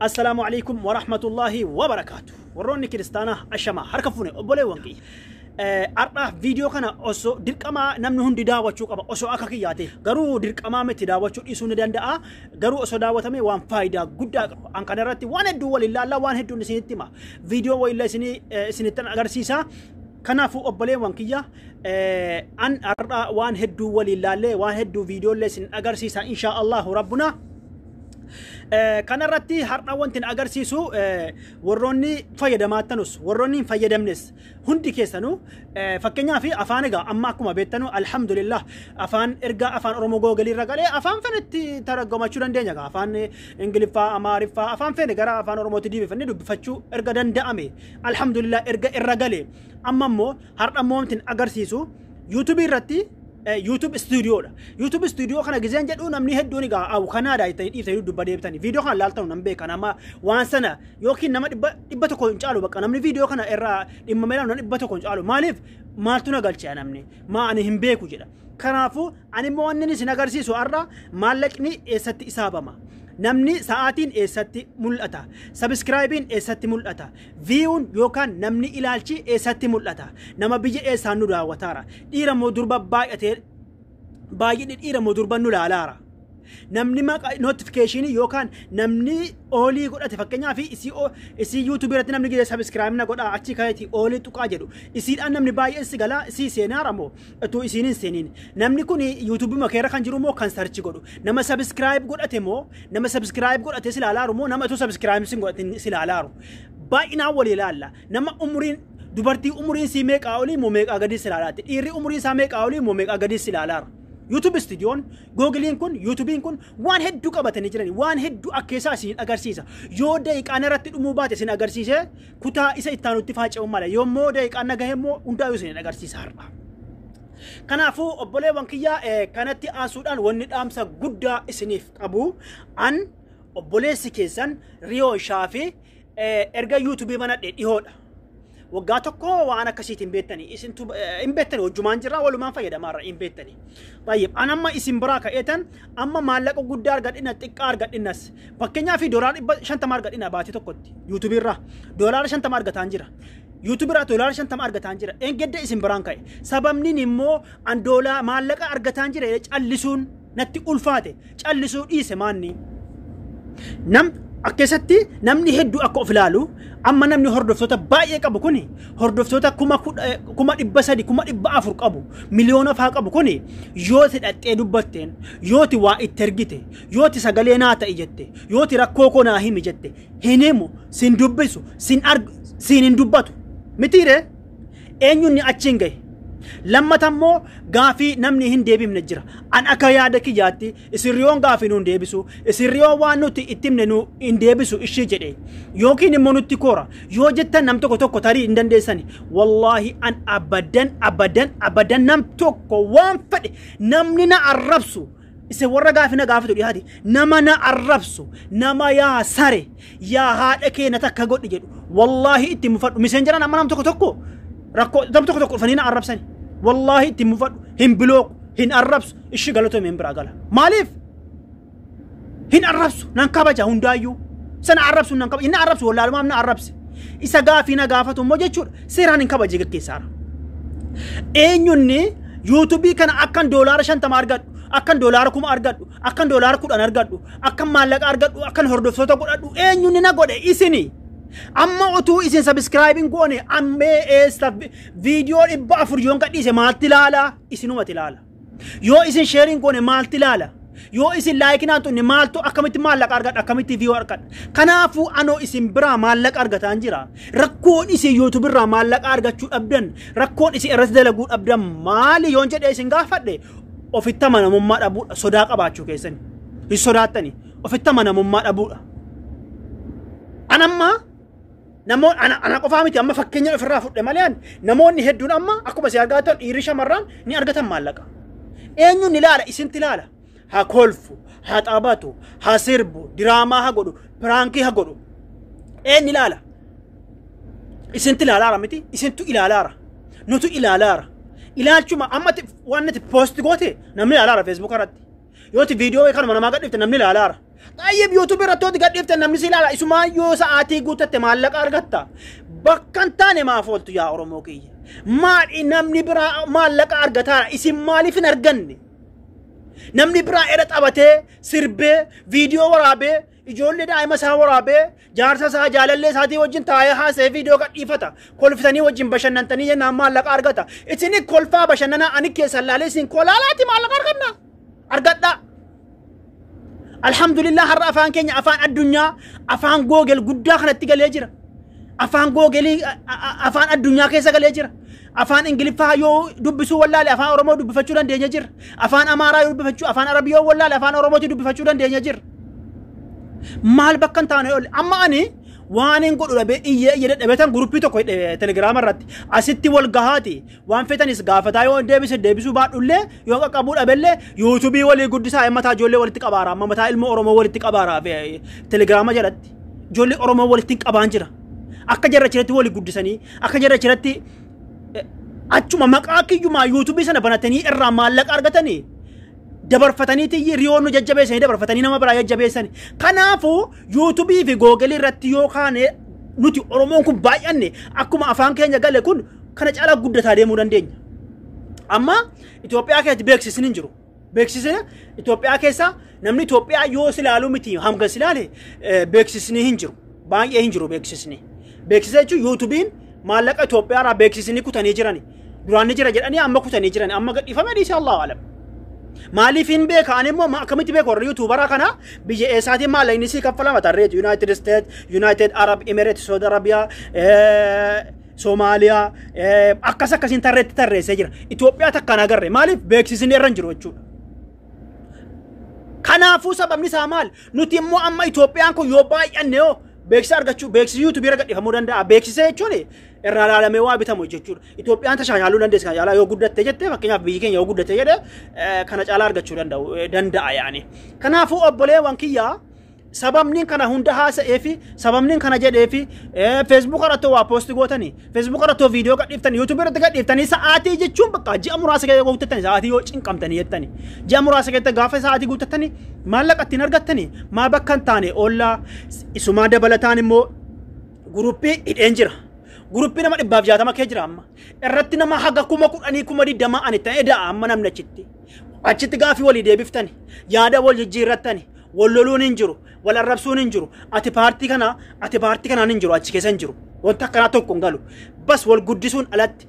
Assalaamu alaikum warahmatullahi wabarakaatu. Warroonni kiristaanaa ashamaa harka fuune obboleewwan kiyya. Har'a viidiyoo kana osoo dirqamaa namni hundi daawwachuu qaba osoo akka kiyyaate, garuu dirqamaa miti, daawwachuu dhiisuu ni danda'a, garuu osoo daawwatame waan faayidaa guddaa qaba. An kana irratti waan hedduu waliin laallaa, waan hedduun isinitti hima. Viidiyoo waliin isinitti agarsiisa. Kanaafuu obboleewwan kiyya, an har'a waan hedduu waliin laallee, waan hedduu viidiyoolee isin agarsiisa, inshaa Allahu rabbuna. Kanarratti har'a wanti agarsiisu, warroonni fayyadamaatanus warroonni hin fayyadamnes hundi keessanuu, fakkeenyaaf afaan egaa amma akkuma beektanu, alhamdulillah, afaan ergaa Afaan Oromoo Google irra galee afaan fenetti taraggamachuu dandeenya. Afaan Ingiliffaa, Amaariffaa, afaan fene gara Afaan Oromootti deebifannee dubbifachuu erga danda'ame, alhamdulillah, erga irra galee, amma immoo har'a immoo wanti agarsiisu YouTubeii irratti YouTube Studioodha. YouTube Studio kana gizeen jedhu namni hedduun egaa awu kanaadha jettanii dhiiftanii dubba deebitanii. Viidiyoo kana laaltanu nan beekan amma waan sana yookiin nama 100 hin caalu, bakka namni viidiyoo kana irraa dhimma meelaa nama 100 hin caalu. Maaliif maaltu na galchee, namni maa ani hin beeku jedha. Kanaafuu ani immoo wanni isin agarsiisu har'a maallaqni eessatti isaabama? Namni sa'aatiin eessatti mul'ata? Subscribeiin eessatti mul'ata? Viewun yookaan namni ilaalchi eessatti mul'ata? Nama biyya eessaan nu daawwataara? Dhiira moo durba baay'atee, baay'inni dhiira moo durba nu laalaara? Namni maqa notificationii yookaan namni allii godhate, fakkeenyaaf isii YouTubeii irratti namni gidee subscribe na godhaa achi ka'eeti allii tuqaa jedhu, isiidhaan namni baay'een si galaa isii seenaara moo utuu isiin hin seeniin? Namni kun YouTubeii makeera kan jiru moo kan search godhu? Nama subscribe godhate moo, nama subscribe godhate si laalaaru moo nama utuu subscribe sin godhatin si laalaaru? Baay'inaan walii ilaalla. Nama umuriin dubartii umuriin sii meeqaa olii moo meeqaa gadii si laalaatti? Dhiirri umuriin isaa meeqaa olii moo meeqaa gadii si laalaara? YouTube Studioon, Googleiin kun, YouTubeiin kun waan hedduu qabatanii jiran, waan hedduu akkeessaa isin agarsiisa. Yoo daqiiqaan irratti dhumuu baate isin agarsiise, kutaa isa ittaanutti faaca'uu mala. Yommuu daqiiqaan nagahe immoo hundaa'uu isin agarsiisa har'a. Kanaafuu obboleewwan kiyyaa, kanatti aansuudhaan wanni dhaamsa guddaa isiniif qabu, an obboleessi keessan Riyoo Shaafii erga YouTubeii banadhe dhihoodha. Waggaa tokko waan akkasiitiin hin beektani. Isin hin beektani, hojjumaan jirra, walumaan fayyadamaarra hin beektani. Tayyib, an amma isin biraa ka'eetan amma maallaqa guddaa argadhina, xiqqaa argadhinas. Fakkeenyaaf $50 argadhina baatii tokkotti YouTubeii irraa $50 argataan jira. YouTubeii irraa $50 argataan jira. Engedda isin biraan ka'e. Sababni immoo an doolaa maallaqa argataan jira callisuun natti ulfaate, callisuu dhiise maanni. Nam akkeessatti namni hedduu akka of ilaalu, amma namni hordoftoota baay'ee qabu kuni, hordoftoota 300,000, 400,000 qabu, miliyoona faa qabu kuni, yoo ti dhaqxee dubbatteen, yoo ti waa itti ergite, yoo ti sagalee naa ta'i jette, yoo ti rakkoo koo naa himi jette, hin himu, sin dubbisu, sin argu, sin hin dubbatu mitiire. Eenyuun achiin gahe? Lammata immoo gaafii namni hin deebifne jira. An akka yaada kiyyaatti isin riyoon gaafii nu hin deebisu, isin riyoon waan nuti itti himne nu hin deebisu ishii jedhe. Yookiin immoo nutti koora. Yoo jettan nam tokko tokko tarii hin dandeessani. Wallaahi an abadan abadan abadan nam tokko waan fedhe namni na arrabsu, isin warra gaafii na gaafatu dhiyaati, nama na arrabsu, nama yaa sare yaa haadha kee na takka godhi jedhu, wallaahi itti mufadhu. Messengeraan amma nam tokko tokko rakkoo nam tokko tokko dhufanii na arrabsani, wallaahi itti mufadhu, hin blocku, hin arrabsu, ishii galatoomi hin biraa gala. Maaliif hin arrabsu? Nan kabaja hundaayyuu. Sana arrabsu nan kabaja, inni arrabsu wallaalumaaf na arrabse. Isa gaafii na gaafatu immoo jechuudha seeraan hin kabaje gaggeessaara. Eenyunni YouTubeii kana akkan $50 argadhu, akkan $1000 argadhu, akkan $10,000 argadhu, akkan maallaqa argadhu, akkan hordoftoota godhadhu eenyunni na godhe? Isini. Amma utuu isin subscribeiin goone ammee eessa viidiyoo 400 yoon gadhiise maalti ilaala? Isinumati ilaala. Yoo isin shareiin goone maalti ilaala? Yoo isin likeinaan tunne maaltu, akkamitti maallaqa argadha, akkamitti view argadha? Kanaafuu anoo isin biraa maallaqa argataan jira. Rakkoon isin YouTube irraa maallaqa argachuu dhabdan, rakkoon isin irratti dalaguu dhabdan maali yoon jedhee isin gaafadhe, ofitti amanamummaa dhabuudha, sodaa qabaachuu keessani. Hin sodaattani, ofitti amanamummaa dhabuudha. Anamma namoonni ana qofaa miti, amma fakkeenya ofirraa fudhe malee, namoonni hedduun amma akkuma isin argaa jirtan dhiirri shamarraan ni argatan maallaqa. Eenyuun ni ilaala? Isinti ilaala. Haa kolfu, haa taphatu, haa sirbu, diraamaa haa godhu, prankii haa godhu. Eenyu ilaala? Isinti ilaalaara miti? Isintu ilaalaara. Nutu ilaalaara. Ilaalchuma amma waan nati post goote namni ilaalaara Facebook irratti. Yoo ti viidiyoo kanuma namaa gadhiifte namni ilaalaara. Xayyib yuutuubii irratti gadhiiftan namni si ilaala. Isumaa yoo sa'aatii guuttatte maallaqa argatta. Bakka hin taane maaf ooltu yaa Oromoo kiyya? Maali namni biraa maallaqa argataara isin maaliif hin arganne? Namni biraa era taphatee sirbee viidiyoo waraabee ijoollee daa'ima isaa waraabee jaarsa isaa jaalallee isaatii wajjin taa'ee haasa'ee viidiyoo gadhiifata. Kolfitanii wajjin bashannantanii jennaan maallaqa argata. Isin kolfaa bashannanaa ani keessan laalee isin kolaalaati maallaqa arganna. Argadhaa. Alhamdulillah har'a afaan keenya afaan addunyaa afaan Google guddaa kanatti galee jira. Afaan Googelii afaan addunyaa keessa galee jira. Afaan Ingiliffaa yoo dubbisuu wallaale afaan Oromoo dubbifachuu dandeenya jira. Afaan Amaaraa yoo dubbifachuu afaan Arabii yoo wallaale afaan Oromootii dubbifachuu dandeenya jira. Maal bakka hin taane oole amma ani waan hin godhu dhabee iyyee iyyee dadhabeetan guruppii tokko telegiraama irratti asitti wal gahaati waan fetanis gaafataa yoo deebise deebisuu baadhullee yoo qaqqabuu dhabellee yuutuubii walii guddisaa mataa ijoollee walitti qabaara amma mataa ilmoo Oromoo walitti qabaara telegiraama jalatti ijoollee Oromoo walitti qabaan jira. Akka jarra achirratti walii guddisanii akka jarra achirratti achuma maqaa kiyyumaa yuutuubii sana banatanii irraa maallaqa argatanii dabarfatanii tiyyi riyoon jajjabeessanii dabarfatanii nama biraa jajjabeessanii. Kanaafuu yuutuubii fi googelii irratti yoo kaane nuti Oromoon kun baay'anne akkuma afaan keenya gale kun kana caalaa guddataa deemuu dandeenya. Amma Itoophiyaa keessatti beeksisni hin jiru. Beeksisni Itoophiyaa keessa namni Itoophiyaa yoo silaaluu miti hanga silaale beeksisni hin jiru. Baay'ee hin jiru beeksisni. Beeksisa jechuun yuutuubiin maallaqa Itoophiyaa irraa beeksisni kutanii jirani. Duraan ni jira jedhanii amma kutanii jirani. Amma gadhiifame dhiisee Allahu alam. Maaliif hin beeka ani immoo akkamitti beeku warri yuutuubaraa kana biyya eessaatiin maallaqni sii kaffalama tarreetu United States, United Arab Emirates, Saudi Arabia, Soomaaliyaa akkas akkasiin tarreetti tarreessee jira. Itoophiyaa takkaan agarre maaliif beeksisni irra hin jiru jechuudha. Kanaafuu sababni isaa maal? Nuti immoo amma Itoophiyaan kun yoo baay'anne yoo beeksisa argachuu beeksisi yuutuubii irra gadhiifamuu danda'a. Beeksisa jechuun irraa ilaalamee waa bitamu jechuudha. Itoophiyaan tashaashaaluu dandeessi kana caalaa yoo guddatte jettee fakkeenyaaf biyyi keenya yoo guddatte jedhe kana caalaa argachuu danda'a yaani. Kanaafuu obboleewwan kiyyaa sababni kana hunda haasa'ee fi sababni kana jedhee fi feesbuuk irratti waa poosti gootanii feesbuuk irratti viidiyoo gadhiiftanii yuutuubii irratti gadhiiftanii sa'aatii jechuun bakka ji'a muraasa keessa guuttattanii sa'aatii yoo cinqamtanii jettanii ji'a muraasa keessa gaafa sa'aatii guuttattanii maallaqa ittiin argattanii maa bakka hin taane oollaa isumaa dabalataan immoo guruppii hidheen jira. Guruppii nama 160 kee jira amma irratti nama haga 10,000 20,000 ani ta'ee da'a amma namni achitti achitti gaafii walii deebiftani yaada wal jijjiirrattani wal loluun hin jiru wal arrabsuun hin jiru ati paartii kana ati paartii kanaan hin jiru achi keessa hin jiru wanta akkanaa tokko hin galu bas wal guddisuun alatti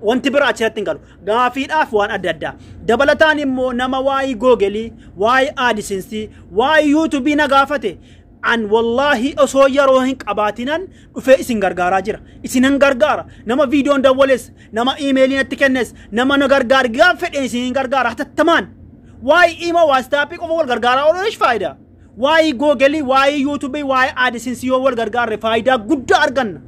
wanti bira achirratti hin galu gaafiidhaaf waan adda addaa dabalataan immoo nama waa'ee googelii waa'ee aadisinsii waa'ee yuutuubii na gaafate an wallaahi osoo yeroo hin qabaatinan dhufee isin gargaaraa jira isinan gargaara nama viidiyoon dawwales nama iimeelii natti kennes nama na gargaar gaaf fedhen isin gargaara hatattamaan waa'ee iimoo waastaappii qofa wal gargaaraa ooluun faayidaa waa'ee googelii waa'ee yuutuubii waa'ee aadisinsii yoo wal gargaarre faayidaa guddaa arganna.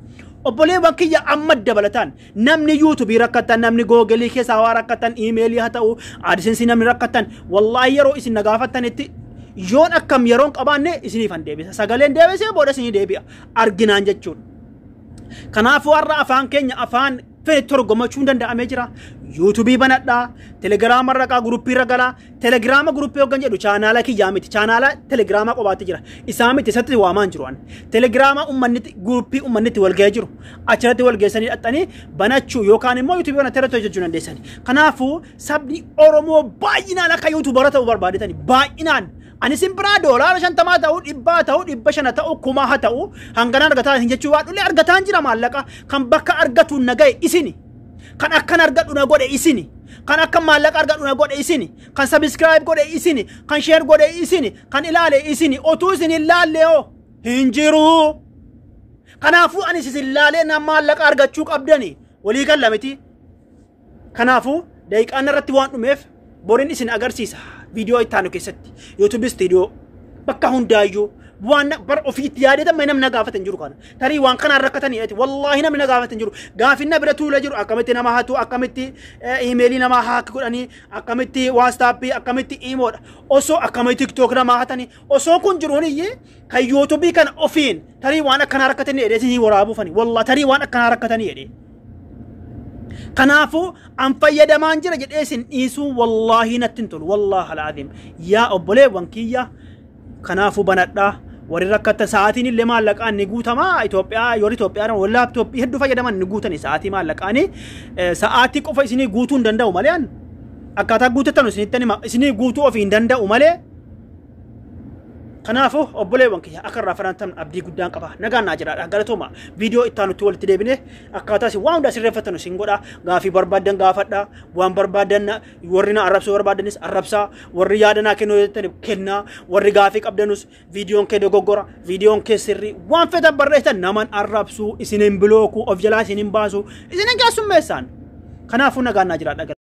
Obboleewwan kiyya amma dabalataan namni yuutuubii rakkatan namni googelii keessaa waa rakkatan iimeelii haa ta'u aadisinsii namni rakkatan wallaahi yeroo isin na gaafattanitti yoon akkam yeroon qabaanne isiniifan deebisa sagaleen deebisee booda isinii deebi'a arginaan jechuudha. Kanaafuu har'a afaan keenya afaan fedhe torgomachuu danda'amee jira. Yuutuubii banadhaa, telegiraama irra qaa guruppii irra galaa, telegiraama guruppii hoggan jedhu chaanaala kiyyaa miti, chaanaala telegiraamaa qobaatti jira. Isaa miti isatti waamaan jiru ani. Telegiraama uummanni guruppii uummanni itti wal ga'ee jiru. Achirratti wal geessanii dhaxxanii banachuu yookaan immoo yuutuubii banattee irratti hojjechuu dandeessani. Kanaafuu sabni Oromoo baay'inaan akka yuutuubara ta'uu barbaadetani baay'inaan ani isin biraa doolaara 50 ta'uu 100 ta'uu 500 ta'uu 1000 haa ta'uu hanganaan argataa hin jechuu waadhullee argataan jira maallaqa kan bakka argatu na ga'e isini kan akkan argadhu na godhe isini kan akka maallaqa argadhu na godhe isini kan sabiskiraayib godhe isini kan sheer godhe isini kan ilaale isini otuu isin hin laalle hoo hin jiru. Kanaafuu ani isin laalee na maallaqa argachuu qabdani walii galla miti. Kanaafuu daqiiqaan irratti waan dhumeef boriin isin agarsiisa viidiyoo itti aanu keessatti yuutuubii istiidiyoo bakka hundaayyuu waan bar ofiitti yaadee namni na gaafatan jiru kana tarii waan kanaan rakkatanii eti wallaahi namni na gaafatan jiru gaafinna bira tuula jiru akkamitti nama hatu akkamitti iimeelii nama haak godhanii akkamitti waastaappii akkamitti iimoodha osoo akkamitti tiktook nama hatanii osoo kun jiruun iyyee kan yuutuubii kana ofiin tarii waan akkanaa rakkatanii jedhee isinii waraabuufani wallaahi tarii waan akkanaa rakkatanii jedhee. Kanaafuu an fayyadamaan jira jedhee isin dhiisuu wallaahi natti hin tolu wallaahi alaaziim yaa obboleewwan kiyya Kanaafuu banadhaa. Warri rakkatan sa'aatiin illee maallaqaan ni guutama. Itoophiyaa yoo Itoophiyaa warri laaptooppii hedduu fayyadaman ni guutani sa'aatii maallaqaanii. Sa'aatii qofa isinii guutuu hin danda'u malee akkaataa guutatanu isinitti hima, isinii guutuu ofii hin danda'u malee. Kanaafuu obboleewwan kiyya, akka irraa farantan abdii guddaan qaba. Nagaan naa jiraadha. Galatooma. Viidiyoo itti aanutti walitti deebine akkaataa isin waan hundaa sirreeffatanu isin godha. Gaafii barbaaddan gaafadha. Waan barbaaddan, warri na arrabsuu barbaaddanis arrabsaa. Warri yaada naa kennuu jettan kennaa. Warri gaafii qabdanus, viidiyoon kee dogoggora, viidiyoon kee sirrii, waan feetan barreessitan, naman arrabsuu, isin hin bilookuu, of jalaa isin hin baasu, isin hin keessummeessaan. Kanaafuu nagaan naa jiraadha.